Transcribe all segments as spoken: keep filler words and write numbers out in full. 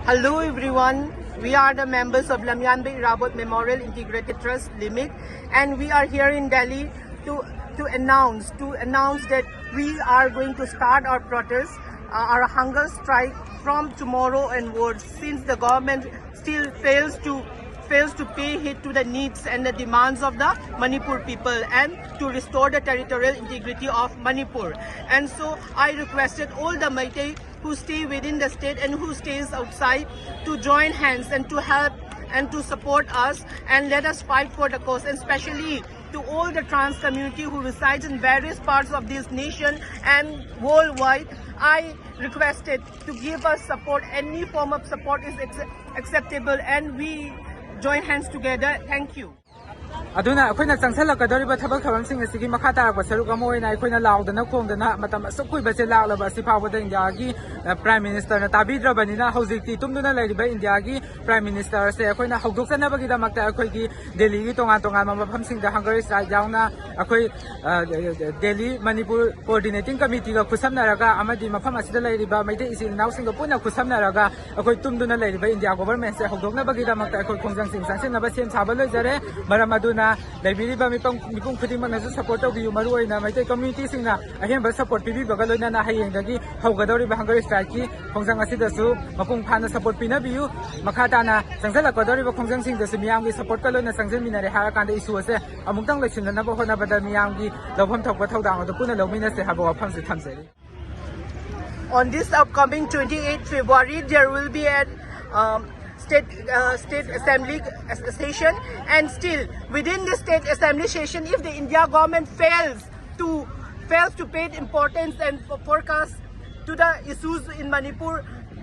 Hello everyone, we are the members of Lamyanbe Irabot Memorial Integrated Trust Limit, and we are here in Delhi to to announce to announce that we are going to start our protest, uh, our hunger strike from tomorrow onwards, since the government still fails to fails to pay heed to the needs and the demands of the Manipur people and to restore the territorial integrity of Manipur. And so I requested all the Meitei who stay within the state and who stays outside to join hands and to help and to support us and let us fight for the cause, and especially to all the trans community who resides in various parts of this nation and worldwide. I requested to give us support. Any form of support is acce- acceptable, and we join hands together. Thank you. ꯑꯗꯨꯅ ꯑꯩꯈꯣꯏꯅ ꯆꯪꯁꯤꯜꯂꯛꯀꯗꯧꯔꯤꯕ ꯊꯕꯛ ꯊꯧꯔꯝꯁꯤꯡ ꯑꯁꯤꯒꯤ ꯃꯈꯥ ꯇꯥꯔꯛꯄ ꯁꯔꯨꯛ ꯑꯃ ꯑꯣꯏꯅ ꯑꯩꯈꯣꯏꯅ ꯂꯥꯎꯗꯅ ꯈꯣꯡꯗꯅ ꯃꯇꯝ ꯑꯁꯨꯛ ꯀꯨꯏꯕꯁꯦ ꯂꯥꯛꯂꯕ ꯑꯁꯤ ꯐꯥꯎꯕꯗ ꯏꯟꯗꯤꯌꯥꯒꯤ ꯄ꯭ꯔꯥꯏꯝ ꯃꯤꯅꯤꯁꯇꯔꯅ ꯇꯥꯕꯤꯗ꯭ꯔꯕꯅꯤꯅ ꯍꯧꯖꯤꯛꯇꯤ ꯇꯨꯝꯗꯨꯅ ꯂꯩꯔꯤꯕ ꯏꯟꯗꯤꯌꯥꯒꯤ ꯄ꯭ꯔꯥꯏꯝ ꯃꯤꯅꯤꯁꯇꯔꯁꯦ ꯑꯩꯈꯣꯏꯅ ꯍꯧꯗꯣꯛꯆꯅꯕꯒꯤꯗꯃꯛꯇ ꯑꯩꯈꯣꯏꯒꯤ ꯗꯦꯜꯂꯤꯒꯤ ꯇꯣꯉꯥꯟ ꯇꯣꯉꯥꯟꯕ ꯃꯐꯝꯁꯤꯡꯗ ꯍꯪꯒꯔ ꯁ꯭ꯇ꯭ꯔꯥꯏꯛ ꯌꯥꯎꯅ ꯑꯩꯈꯣꯏ ꯗꯦꯜꯂꯤ ꯃꯅꯤꯄꯨꯔ ꯀꯣꯑꯣꯔꯗꯤꯅꯦꯇꯤꯡ ꯀꯃꯤꯇꯤꯒ ꯈꯨꯠꯁꯝꯅꯔꯒ ꯑꯃꯗꯤ ꯃꯐꯝ ꯑꯁꯤꯗ ꯂꯩꯔꯤꯕ ꯃꯩꯇꯩ ꯏꯆꯤꯜ ꯏꯅꯥꯎꯁꯤꯡꯒ ꯄꯨꯟꯅ ꯈꯨꯠꯁꯝꯅꯔꯒ ꯑꯩꯈꯣꯏ ꯇꯨꯝꯗꯨꯅ ꯂꯩꯔꯤꯕ ꯏꯟꯗꯤꯌꯥ ꯒꯣꯚꯔꯟꯃꯦꯟꯠꯁꯦ ꯍꯧꯗꯣꯛꯅꯕꯒꯤꯗꯃꯛꯇ ꯑꯩꯈꯣꯏ ꯈꯣꯡꯖꯪꯁꯤꯡ ꯆꯪꯁꯤꯟꯅꯕ ꯁꯦꯝ ꯁꯥꯕ ꯂꯣꯏꯖꯔꯦ꯫ ꯃꯔꯝ ꯑꯗꯨꯅ ꯂꯩꯕꯤꯔꯤꯕ ꯃꯤꯄꯨꯝ ꯃꯤꯄꯨꯝ ꯈꯨꯗꯤꯡꯃꯛꯅꯁꯨ ꯁꯞꯄꯣꯔꯠ ꯇꯧꯕꯤꯌꯨ꯫ ꯃꯔꯨꯑꯣꯏꯅ ꯃꯩꯇꯩ ꯀꯝꯃ꯭ꯌꯨꯅꯤꯇꯤꯁꯤꯡꯅ ꯑꯍꯦꯟꯕ ꯁꯞꯄꯣꯔꯠ ꯄꯤꯕꯤꯕꯒ ꯂꯣꯏꯅꯅ ꯍꯌꯦꯡꯗꯒꯤ ꯍꯧꯒꯗꯧꯔꯤꯕ ꯍꯪꯒꯔ ꯁ꯭ꯇ꯭ꯔꯥꯏꯛꯀꯤ ꯈꯣꯡꯖꯪ ꯑꯁꯤꯗꯁꯨ ꯃꯄꯨꯡ ꯐꯥꯅ ꯁꯞꯄꯣꯔꯠ ꯄꯤꯅꯕꯤꯌꯨ꯫ ꯃꯈꯥ ꯇꯥꯅ ꯆꯪꯁꯤꯜꯂꯛꯀꯗꯧꯔꯤꯕ ꯈꯣꯡꯖꯪꯁꯤꯡꯗꯁꯨ ꯃꯤꯌꯥꯝꯒꯤ ꯁꯞꯄꯣꯔꯠꯀ ꯂꯣꯏꯅ ꯆꯪꯁꯤꯟꯃꯤꯟꯅꯔꯦ ꯍꯥꯏꯔꯀꯥꯟꯗ ꯏꯁꯨ ꯑꯁꯦ ꯑꯃꯨꯛꯇꯪ ꯂꯣꯏꯁꯤꯟꯅꯅꯕ ꯍꯣꯠꯅꯕꯗ ꯃꯤꯌꯥꯝꯒꯤ ꯂꯧꯐꯝ ꯊꯣꯛꯄ ꯊꯧꯗꯥꯡ ꯑꯗꯨ ꯄꯨꯟꯅ ꯂꯧꯃꯤꯟꯅꯁꯦ ꯍꯥꯏꯕ ꯋꯥꯐꯝꯁꯤ ꯊꯝꯖꯔꯤ꯫ On this upcoming twenty-eighth February, there will be an um, state uh, state assembly session, and still within the state assembly session, if the India government fails to fails to pay importance and fo- forecast to the issues in Manipur,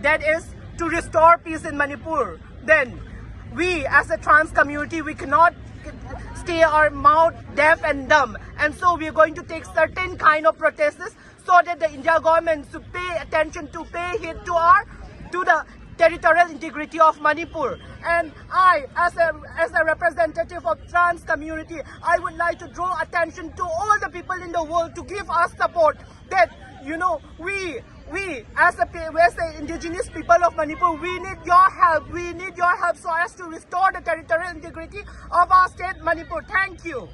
that is to restore peace in Manipur, then we as a trans community, we cannot stay our mouth deaf and dumb, and so we are going to take certain kind of protests so that the India government should pay attention to pay heed to our to the territorial integrity of Manipur. And I, as a as a representative of trans community, I would like to draw attention to all the people in the world to give us support. That you know we We, as the, as the indigenous people of Manipur, we need your help. We need your help so as to restore the territorial integrity of our state, Manipur. Thank you.